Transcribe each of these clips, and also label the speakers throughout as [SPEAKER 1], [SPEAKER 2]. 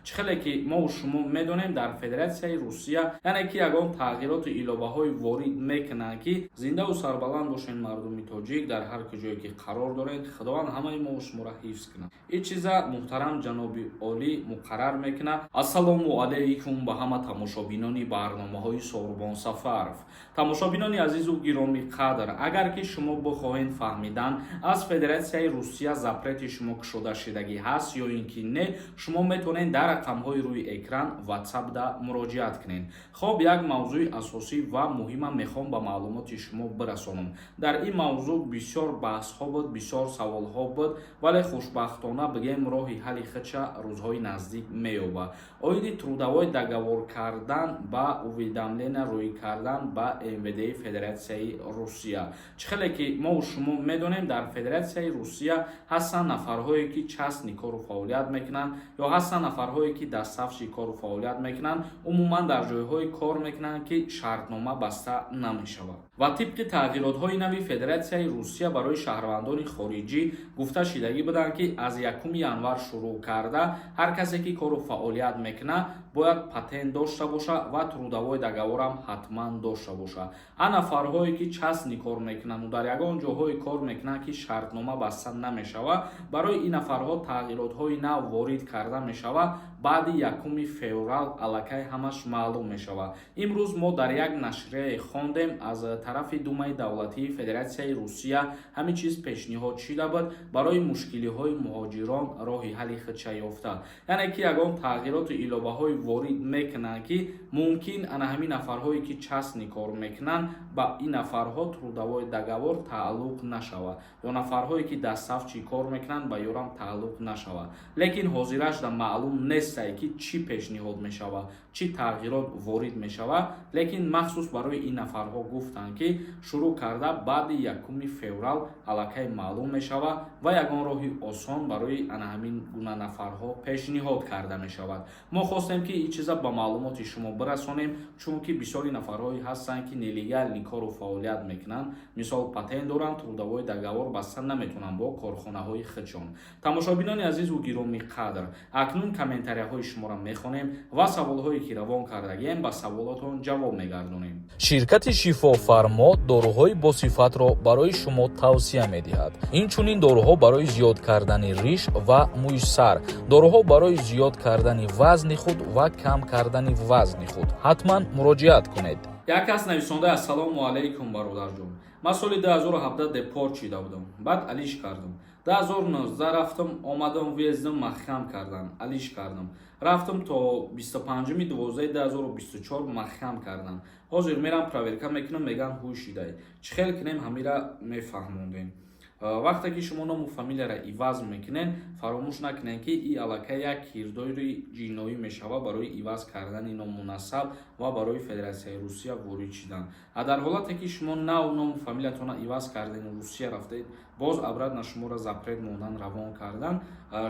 [SPEAKER 1] Чӣ хеле ки мо шумо медонем, дар Федератсияи Русия, яъне ки ягон тағйироту иловаҳои ворид мекунанд, ки зиндаву сарбаланд бошед, мардуми тоҷик, дар ҳар куҷое ки қарор доред. Худованд ҳамаи мо шуморо ҳифз кунад. Ин чиза муҳтарам ҷаноби олӣ муқаррар мекунад. Ассалому алайкум ба ҳама тамошобинони барномаҳои Сорбон Сафаров. Тамошобинони азизу гиромӣ қадр, агар ки шумо бихоҳед фаҳмидан, аз Федератсияи Русия запрети шумо кушода шудагӣ ҳаст ё ин ки не, шумо метавонед дар рақамҳои рӯи экран ватсапда муроҷиат кунед. Хоб, як мавзӯи асосӣ ва муҳима мехоҳам ба маълумоти шумо бирасонам. Дар ин мавзӯъ бисёр баҳсҳо буд, бисёр саволҳо буд, вале хушбахтона, бигем, роҳи ҳалли худша рӯзҳои наздик меёбад. Оиди трудовой договор кардан ба уведомления рӯй кардан ба МВД Федератсияи Русия. Чӣ хеле ки мо шумо медонем, дар Федератсияи Русия ҳастанд нафарҳое, ки частный кору фаъолият мекунанд, ё ҳастанд нафарҳое, ки дастафши кору фаъолият мекунанд, умуман дар ҷойҳое кор мекунанд, ки шартнома баста намешавад. Ва тибқи тағйиротҳои нави Федератсияи Русия барои шаҳрвандони хориҷӣ гуфта шидагӣ буданд, ки аз 1 январ шурӯъ карда ҳар касе, ки кору фаъолият мекунад, бояд патент дошта бошад ва трудовой договорам ҳатман дошта бошад. А нафарҳое, ки частный кор мекунанду дар ягон ҷоҳое кор мекунанд, ки шартнома баста намешавад, барои ин нафарҳо тағйиротҳои нав ворид карда мешавад. Баъди 1 феврал аллакай ҳамаш маълум мешавад. Имрӯз мо дар як нашрияе хондем, аз тарафи Думаи давлатии Федератсияи Русия ҳамин чиз пешниҳод шида буд, барои мушкилиҳои муҳоҷирон роҳи ҳалли худша ёфта, яъне ки ягон тағйироту иловаҳои ворид мекунанд, ки мумкин ана ҳамин нафарҳое, ки частный кор мекунанд, ба ин нафарҳо трудовой договор тааллуқ нашавад, ё нафарҳое, ки дастафчӣ кор мекунанд, ба ёрам тааллуқ нашавад. Лекин ҳозирашда маълум нестае, ки чӣ пешниҳод мешавад, чӣ тағйирот ворид мешавад. Лекин махсус барои ин нафарҳо гуфтанд, ки шурӯъ карда баъди 1 феврал аллакай маълум мешавад ва ягон роҳи осон барои ана ҳамин гуна нафарҳо пешниҳод карда мешавад. Мо хостем, ки ин чиза ба маълумоти шумо бирасонем, чунки бисёри нафарҳое ҳастанд, ки нелегальный кору фаъолият мекунанд, мисол, патент доранд, трудовой договор баста наметавонанд бо корхонаҳои худшон. Тамошобинони азизу гиромӣ қадр, акнун комментарияҳои шуморо мехонем ва саволҳое, ки равон кардагием, ба саволотон ҷавоб мегардонем.
[SPEAKER 2] Ширкати Шифофармо доруҳои босифатро барои шумо тавсия медиҳад. Инчунин доруҳо барои зиёд кардани риш ва мӯи сар, доруҳо барои зиёд кардани вазни худ ва кам кардани вазни худ. Ҳатман муроҷиат кунед.
[SPEAKER 1] Як кас нависонда: «Ассалому алайкум, бародарҷон. Ман соли 2017 депорт шида будам, баъд алиш кардам. 2019 рафтам, омадам, въездам маҳкам кардан, алиш кардам, рафтам, то 25.12.2024 маҳкам кардан. Ҳозир мерам, проверка мекунам, меган, ҳуй шидай. Чӣ хел кунем?» Ҳамира мефаҳмондем. Вақте ки шумо ному фамилияро иваз мекунед, фаромӯш накунед, ки и аллакай як кирдори ҷиноӣ мешавад барои иваз кардани ному насаб ва барои Федератсияи Русия ворид шидан. А дар ҳолате ки шумо нав ному фамилиятонро иваз кардену Русия рафтед, боз обратно шуморо запрет мондан, равон кардан.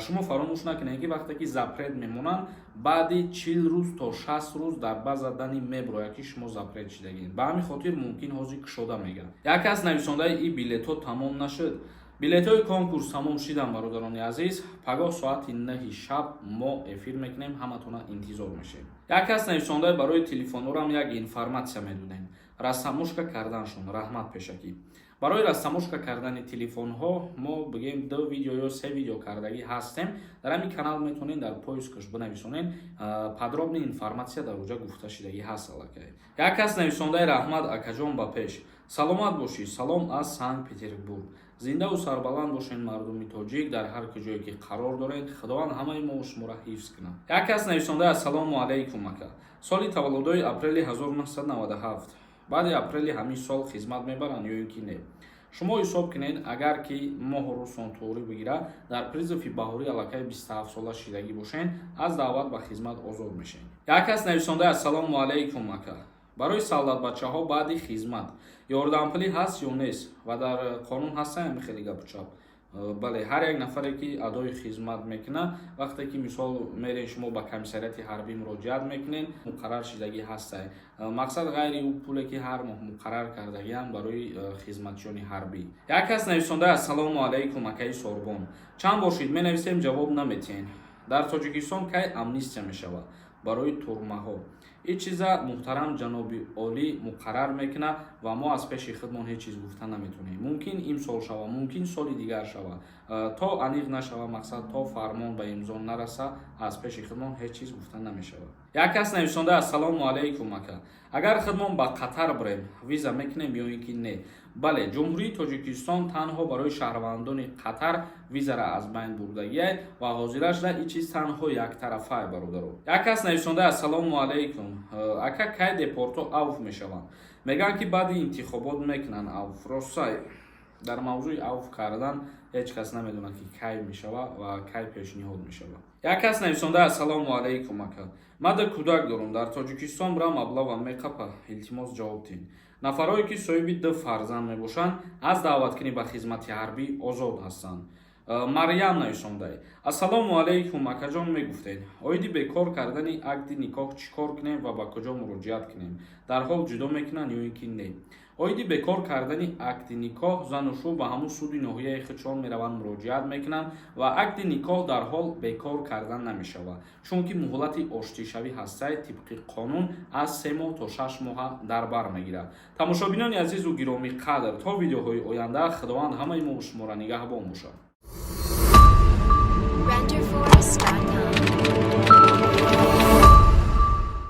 [SPEAKER 1] Шумо фаромӯш накунед, ки вақте ки запрет мемонанд, баъди 40 рӯз то 60 рӯз дар база данных меброяд, ки шумо запрет шидагед. Ба ҳамин хотир мумкин ҳозир кушода мегардад. Як кас нависондаи: «И билетҳо тамом нашуд?» Билетҳои конкурс тамом шидан, бародарони азиз. Пагоҳ соати 9-и шаб мо эфир мекунем, ҳаматона интизор мешавем. Як кас нависондаи: «Барои телефонҳорам як информатсия медодем, растаможка карданшон, раҳмат пешакӣ». Барои растаможка кардани телефонҳо мо, бигем, ду видео ё се видео кардагӣ ҳастем дар ҳамин канал. Метавонед дар поискаш бинависонед, подробный информатсия дар оҷа гуфта шидагӣ ҳаст аллакай. Як кас нависондаи: «Раҳмат, акаҷон, ба пеш, саломат бошӣ. Салом аз Санкт Петербург. Зиндаву сарбаланд бошед, мардуми тоҷик, дар ҳар куҷое ки қарор доред. Худованд ҳамаи мо шуморо ҳифз кунад». Як кас нависондаи: «Ассалому алайкум, ака. Соли таваллудои апрели 1997, баъди апрели ҳамин сол хизмат мебаранд ё ин ки не?» Шумо ҳисоб кунед, агар ки моҳу рӯзтон тоғрӣ бигирад, дар призыви баҳорӣ аллакай 27 сола шидагӣ бошед, аз даъват ба хизмат озод мешавед. Як кас нависондаи: «Ассалому алайкум, ака. Барои солдатбачаҳо баъди хизмат ёрдампулӣ ҳаст ё нест ва дар қонун ҳаста ҳами хеле гапу чап?» Бале, ҳар як нафаре, ки адои хизмат мекунад, вақте ки, мисол, мерен, шумо ба комиссариати ҳарбӣ муроҷиат мекунед, муқаррар шидагӣ ҳастай. Мақсад, ғайри ӯ пуле, ки ҳар моҳ муқаррар кардагиам барои хизматчиёни ҳарбӣ. Як кас нависонда: «Ассалому алайкум, акаи Сорбон. Чанд бор шид менависем, ҷавоб наметиҳен». Дар Тоҷикистон кай амнистия мешавад барои турмаҳо? Ин чиза, муҳтарам ҷаноби олӣ муқаррар мекунад ва мо аз пеши худмон ҳеҷ чиз гуфта наметавонем. Мумкин имсол шава, мумкин соли дигар шава. То аниқ нашава, мақсад, то фармон ба имзо нараса, аз пеши худмон ҳеҷ чиз гуфта намешавад. Як кас нависонда: «Ассалому алайкум, ака, агар худмон ба Қатар бирем, виза мекунем ё ин ки не?» Бале, Ҷумҳурии Тоҷикистон танҳо барои шаҳрвандони Қатар визара аз байн бурдагиай ва ҳозирашда ин чиз танҳо яктарафае, бародаро. Як кас нависонда: «Ассалому алайкум, ака, кай депорто авф мешаванд? Мегӯянд, ки баъди интихобот мекунанд авф». Ростай, дар мавзӯи авф кардан ҳеҷ кас намедонад, ки кай мешавад ва кай пешниҳод мешавад. Як кас нависонда: «Ассалому алайкум, ака, ман ду кӯдак дорам, дар Тоҷикистон бирам, маблағам меқапа? Илтимос, ҷавоб диҳед». Нафарое ки соҳиби ду фарзанд мебошанд, аз даъваткунӣ ба хизмати ҳарбӣ озод ҳастанд. Марьям нависондай: «Ассалому алайкум, акаҷон, мегуфтед, оиди бекор кардани акди никоҳ чӣ кор кунем ва ба куҷо муроҷиат кунем? Дар ҳол ҷудо мекунанд ё ин ки не?» Оиди бекор кардани акди никоҳ зану шӯ ба ҳамун суди ноҳияи худшон мераванд, муроҷиат мекунанд ва акди никоҳ дар ҳол бекор кардан намешавад, чунки муҳлати оштишавӣ ҳастай, тибқи қонун аз 3 моҳ то 6 моҳа дар бар мегирад. Тамошобинони азизу гиромӣ қадр, то видеоҳои оянда Худованд ҳамаи мо шуморо нигаҳбон бошад.
[SPEAKER 3] Renderforest.com.